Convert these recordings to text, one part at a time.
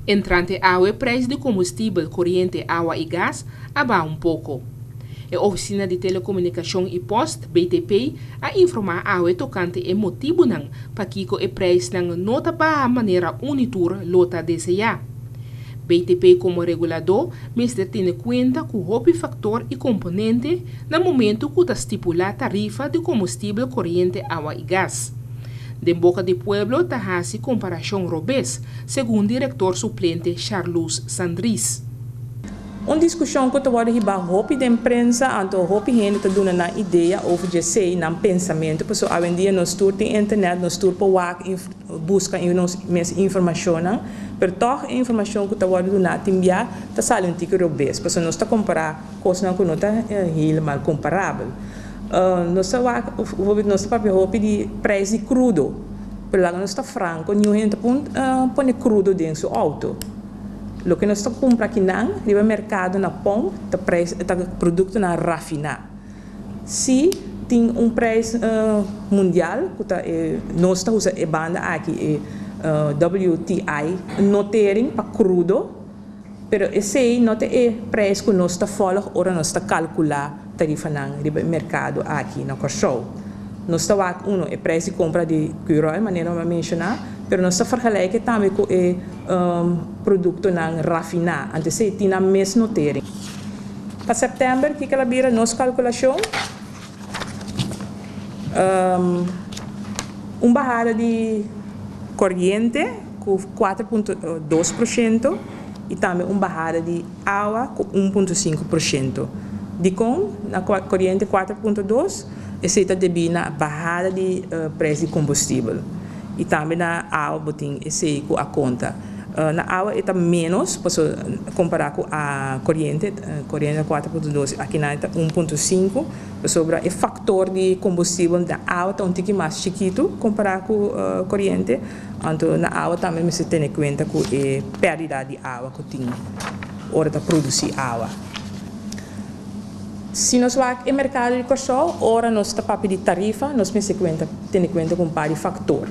Entrante awe preis di kombustibel, koriente, awa i gas a baha un poko. E Ofisina di Telekomunikashon i Post, BTP, a informá awe tokante e motibunan pakiko e preisnan no ta baha manera un i tur lo ta deseá. BTP komo reguladó mester tene kuenta ku hopi faktor i komponente na momentu ku ta stipulá tarifa di kombustibel, koriente, awa i gas. Den boka di pueblo ta hasi komparashon robes, segun direktor suplente Charlus Sandries. Un diskushon ku ta wòrdu hibá hopi den prensa, anto hopi hende ta duna nan idea over dje esei, nan pensamentu, pasobra awendia nos tur tin internet, nos tur por wak, buska nos mes informashonnan, pero tòg e informashon ku ta wòrdu duná tin bia ta sali un tiki robes, pasobra nos ta kompará kosnan ku no ta helemaal komparabel. Nos ta wak, nos ta papia hopi di preis di krudo, pero laga nos ta franko, niun hende ta pone krudo den su outo. Loke nos ta kumpra akinan riba merkado na pon ta preis ta produktonan rafiná. Si tin un preis mundial ku ta e nos ta usa e banda aki e WTI notering pa krudo, pero esei no ta e preis ku nos ta fòlg ora nos ta kalkulá tarifanan riba e merkado aki na Kòrsou. Nos ta wak uno e preis di kompra di Curoil manera mi a menshoná, pero nos ta vergelijk e tambe ku e produktonan rafiná, anto esei tin nan mes notering. Pa sèptèmber kiko el a bira nos kalkulashon? Un bahada di koriente ku 4,2% i tambe un bahada di awa ku 1,5%. Dikon na koriente 4,2? Esei ta debí na bahada di preis di kombustibel i tambe na awa bo tin esei ku a konta. Na awa e ta ménos pasobra kompará ku koriente, koriente ta 4,2 akinan e ta 1,5 pasobra e faktor di kombustibel na awa ta un tiki mas chikitu kompará ku koriente. Anto na awa tambe mester tene kuenta ku e pèrdida di awa ku tin ora ta produsí awa. Si nos wak e merkado di Kòrsou, ora nos ta papia di tarifa, nos mester kuenta tene kuenta ku un par di faktor.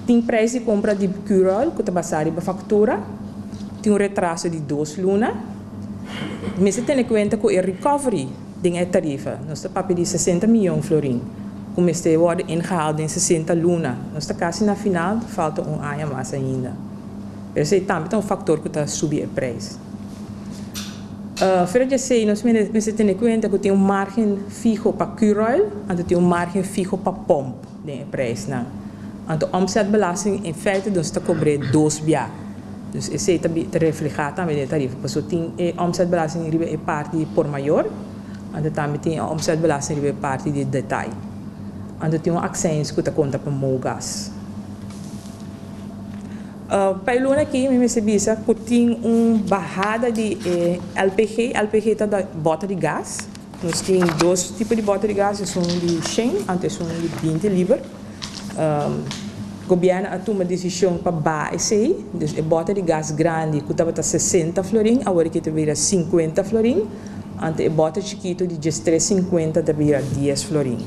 Tin preis di kompra di Curoil ku ta basá riba faktura, tin un retraso di 2 luna. Mester tene kuenta ku e recovery den e tarifa, nos ta papia di 60 mion florin ku mester wòrdu ingehaald den 60 luna. Nos ta kasi na final, falta un aña mas ainda. Pero esei tambe ta un faktor ku ta subi e preis. Fuera di esei nos mester tene kuenta ku tin un margen fiho pa Curoil, anto tin un margen fiho pa pomp den e preisnan. Anto omzetbelasting in feite nos ta kobr'é dos bia. Dus esei ta ta reflehá tambe den e tarifa pasobra tin e omzetbelasting riba e parti di por mayor, anto tambe tin e omzetbelasting riba e parti di detail. Anto tin un akseins ku ta konta pa Mogas. Pa e luna aki mi mester bisa ku tin un bahada di e LPG. LPG ta da bòter di gas. Nos tin dos tipo di bòter di gas, esun di 100 anto esun di 20 liber. Gobièrnu a tuma desishon pa baha esei, dus e bòter di gas grandi ku tabata 60 florin awor aki ta bira 50 florin, anto e bòter chikitu di 13,50 ta bira 10 florin.